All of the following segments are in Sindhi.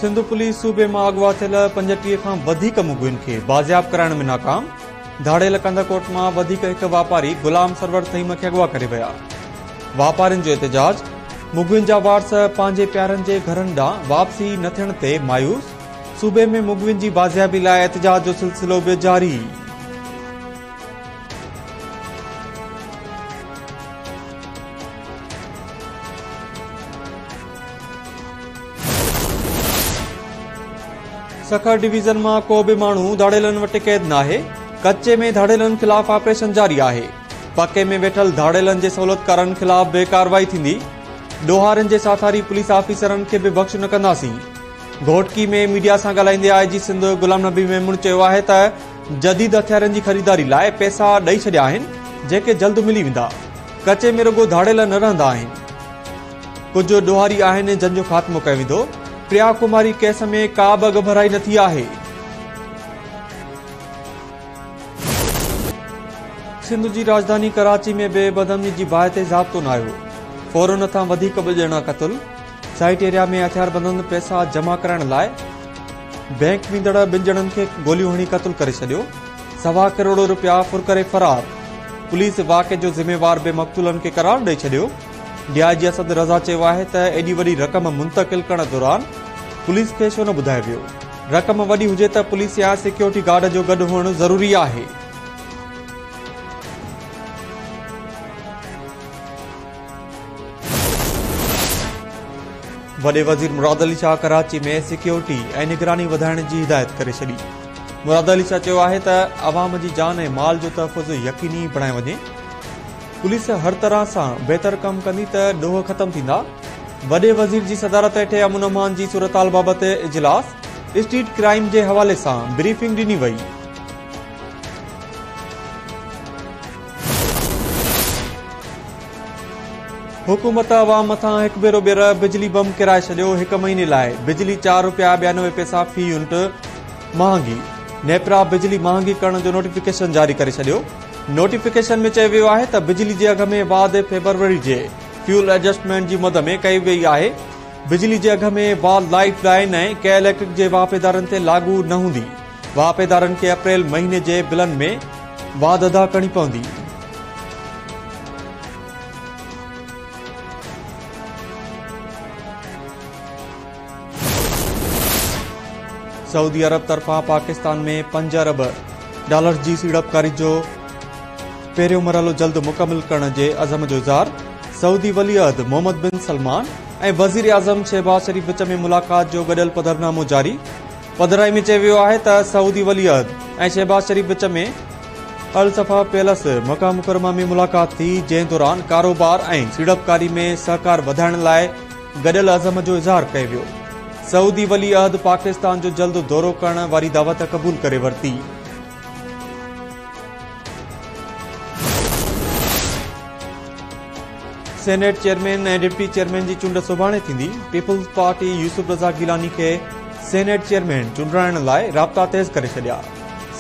سنڌ پوليس صوبي مان اغوا ٿيل 35 کان وڌيڪ مغوين کي بازياب ڪرائڻ ۾ ناڪام، ڌاڙيل ڪنڌڪوٽ مان وڌيڪ هڪ واپاري غلام سرور ٿهيم کي اغوا ڪري ويا. واپارين جو احتجاج، مغوين جا وارث پنهنجي پيارن جي گهرن ڏانهن واپسي نه ٿيڻ تي مايوس، صوبي ۾ مغوين جي بازيابي لاء احتجاج جو سلسلو به جاري. سکر ڊويزن مان ڪو به ماڻهو ڌاڙيلن وٽ قيد ناهي، ڪچي ۾ ڌاڙيلن خلاف آپريشن جاري آهي، پڪي ۾ ويٺل ڌاڙيلن جي سهولتڪارن خلاف به ڪارروائي ٿيندي، ڏوهارين جي ساٿاري پوليس آفيسرن کي به بخش نه ڪنداسين. گهوٽڪي ۾ ميڊيا سان ڳالهائيندي آء جي سنڌ غلام نبي ميمڻ چيو آهي ته جديد هٿيارن جي خريداري لاء پئسا ڏئي ڇڏيا آهن، جيڪي جلد ملي ويندا، ڪچي ۾ رڳو ڌاڙيل نه رهندا آهن. ڪجهه ڏوهاري آهن جن جو خاتمو ڪيو ويندو، پريا ڪماري ڪيس ۾ ڪا به اڳڀرائي نه ٿي آهي. سنڌ جي راڄڌاني ڪراچي ۾ به بدامني جي باهه تي ضابطو نه آيو، ڦورن هٿان وڌيڪ 2 ڄڻا قتل، سائيٽ ايريا ۾ هٿياربندن پئسا جمع ڪرائڻ لاء بئنڪ ويندڙ 2 ڄڻن کي گوليون هڻي قتل ڪري ڇڏيو، 1.25 ڪروڙ رپيا ڦر ڪري فرار، پوليس واقعي جو ذميوار به مقتولن کي قرار ڏئي ڇڏيو. ڊي I جي اسد رضا چيو آهي ته ايڏي وڏي رقم منتقل ڪرڻ دوران پوليس کي ڇو نه ٻڌايو ويو، رقم وڏي هجي ته پوليس يا سيڪيورٽي گارڊ جو گڏ هئڻ ضروري آهي. وڏي وزير مراد علي شاهه ڪراچي ۾ سيڪيورٽي ۽ نگراني وڌائڻ جي هدايت ڪري ڇڏي. مراد علي شاهه چيو آهي ته عوام جي جان ۽ مال جو تحفظ يقيني بڻايو وڃي. پوليس هر طرح سان بهتر ڪم ڪندي ته ڏوهه ختم ٿيندا. وڏي وزير جي صدارت هيٺ امن امان جي صورتحال بابت اجلاس، اسٽريٽ ڪرائيم جي حوالي سان بريفنگ ڏني وئي. حڪومت عوام مٿان هڪ ڀيرو ٻيهر بجلي بم ڪيرائي ڇڏيو، هڪ مهيني لاء بجلي 4 روپيا 92 پئسا في يونٽ مهانگي، نيپرا بجلي مهانگي ڪرڻ جو نوٽيفڪيشن جاري ڪري ڇڏيو. نوٽيفڪيشن ۾ چيو ويو آهي ته بجلي جي اگهه ۾ واڌ فيبروري جي فيول ايڊجسٽمينٽ جي مد ۾ ڪئي وئي آهي، بجلي جي اگهه ۾ واڌ لائيف لائين ۽ ڪي اليڪٽرڪ جي واهپيدارن تي لاڳو نه هوندي، واهپيدارن کي اپريل مهيني جي بلن ۾ واڌ ادا ڪرڻي پوندي. سعودي عرب طرفان پاڪستان ۾ 5 ارب ڊالرز جي سيڙپڪاري جو پهريون مرحلو جلد مڪمل ڪرڻ جي عزم جو اظهار، سعودي ولي عهد محمد بن سلمان ۽ وزيراعظم شهباز شريف وچ ۾ ملاقات جو گڏيل پڌرنامو جاري، پڌرائي ۾ چيو ويو آهي ته سعودي ولي عهد ۽ شهباز شريف وچ ۾ الصفا پيلس مڪه مڪرمه ۾ ملاقات ٿي، جنهن دوران ڪاروبار ۽ سيڙپڪاري ۾ سهڪار وڌائڻ لاء گڏيل عزم جو اظهار ڪيو ويو. سعودي ولي عهد پاڪستان جو جلد دورو ڪرڻ واري دعوت قبول ڪري ورتي. سينيٽ چيئرمين ۽ ڊپٽي چيئرمين جي چونڊ سڀاڻي ٿيندي. پيپلز پارٽي يوسف رضا گيلاني کي سينيٽ چيئرمين چونڊرائڻ لاء رابطا تيز ڪري ڇڏيا.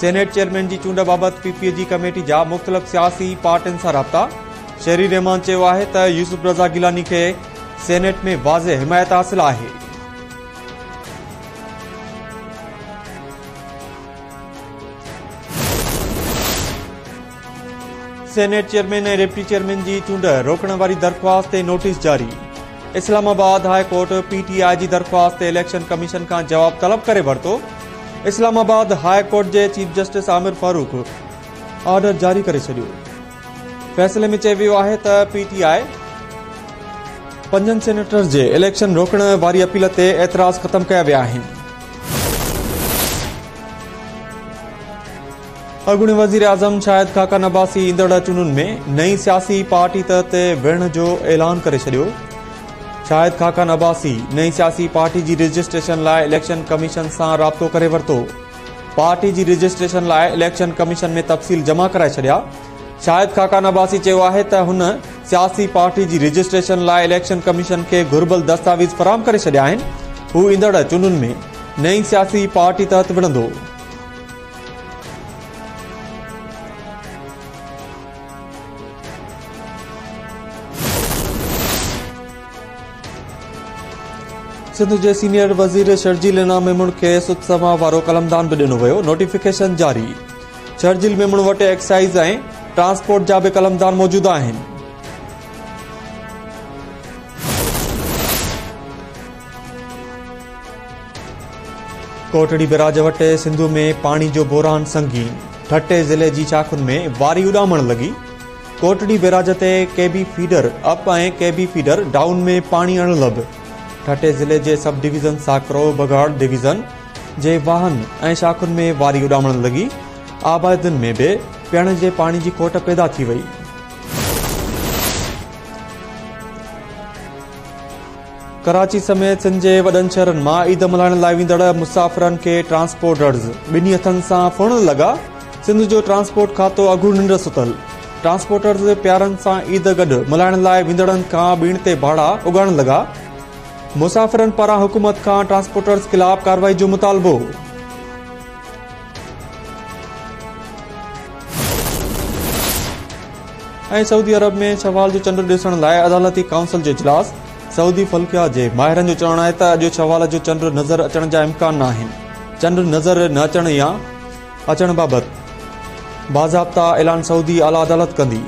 سينيٽ چيئرمين جي چونڊ بابت پي پي جي ڪميٽي جا مختلف سياسي پارٽين سان رابطا. شيري رحمان چيو آهي ته يوسف رضا گيلاني کي سينيٽ ۾ واضح حمايت حاصل آهي. سينيٽ چيئرمين ۽ ڊپٽي چيئرمين جي چونڊ روڪڻ واري درخواست تي نوٽيس جاري. Islamabad high court P T I جي درخواست تي اليڪشن ڪميشن کان جواب طلب ڪري ورتو. اسلام آباد هاء ڪورٽ جي chief justice Aamer Farooq order جاري ڪري ڇڏيو. فيصلي ۾ چيو ويو آهي ته پي ٽي آء 5 سينيٽرز جي اليڪشن روڪڻ واري اپيل تي اعتراض ختم ڪيا ويا آهن. اڳوڻي وزيراعظم شاهد خاقان عباسي ايندڙ چونڊن ۾ نئين سياسي پارٽي تحت وڙهڻ جو اعلان ڪري ڇڏيو. شاهد خاقان عباسي نئين سياسي پارٽي جي رجسٽريشن لاء اليڪشن ڪميشن سان رابطو ڪري ورتو. پارٽي جي رجسٽريشن لاء اليڪشن ڪميشن ۾ تفصيل جمع ڪرائي ڇڏيا. شاهد خاقان عباسي چيو آهي ته هن سياسي پارٽي جي رجسٽريشن لاء اليڪشن ڪميشن کي گهربل دستاويز فراهم ڪري ڇڏيا آهن، هو ايندڙ چونڊن ۾ نئين سياسي پارٽي تحت وڙهندو. سنڌ جي سينيئر وزير شرجيل انعام ميمڻ کي سڌ سماء وارو قلمدان به ڏنو ويو، نوٽيفڪيشن جاري. شرجيل ميمڻ وٽ ايڪسائيز ۽ ٽرانسپورٽ جا به قلمدان موجود آهن. ڪوٽڙي بئراج وٽ سنڌو ۾ پاڻي جو بحران سنگين، ٺٽي ضلعي جي شاخن ۾ واري اڏامڻ لڳي. ڪوٽڙي بئراج تي K B feeder up ۽ K B feeder down ۾ پاڻي اڻلڀ. ٺٽي ضلعي جي سب ڊويزن ساڪرو بگهاڙ ڊويزن جي واهن ۽ شاخن ۾ واري اڏامڻ لڳي، آبادين ۾ به پيئڻ جي پاڻي جي کوٽ پيدا ٿي وئي. ڪراچي سميت سنڌ جي وڏن شهرن مان عيد ملهائڻ لاء ويندڙ مسافرن کي ٽرانسپورٽرز ٻنهي هٿن سان ڦرڻ لڳا، سنڌ جو ٽرانسپورٽ کاتو اگهور ننڊ ستل، ٽرانسپورٽرز پيارن سان عيد گڏ ملهائڻ لاء ويندڙن کان ٻيڻ تي ڀاڙا اڳاڙڻ لڳا، مسافرن پاران حڪومت کان ٽرانسپورٽرز خلاف ڪارروائي جو مطالبو. ۽ سعودي عرب ۾ شوال جو چنڊ ڏسڻ لاء عدالتي ڪائونسل جو اجلاس، سعودي فلڪيات جي ماهرن جو چوڻ آهي ته اڄ شوال جو چنڊ نظر اچڻ جا امڪان ناهن، چنڊ نظر نه اچڻ يا اچڻ بابت باضابطا اعلان سعودي اعليٰ عدالت ڪندي.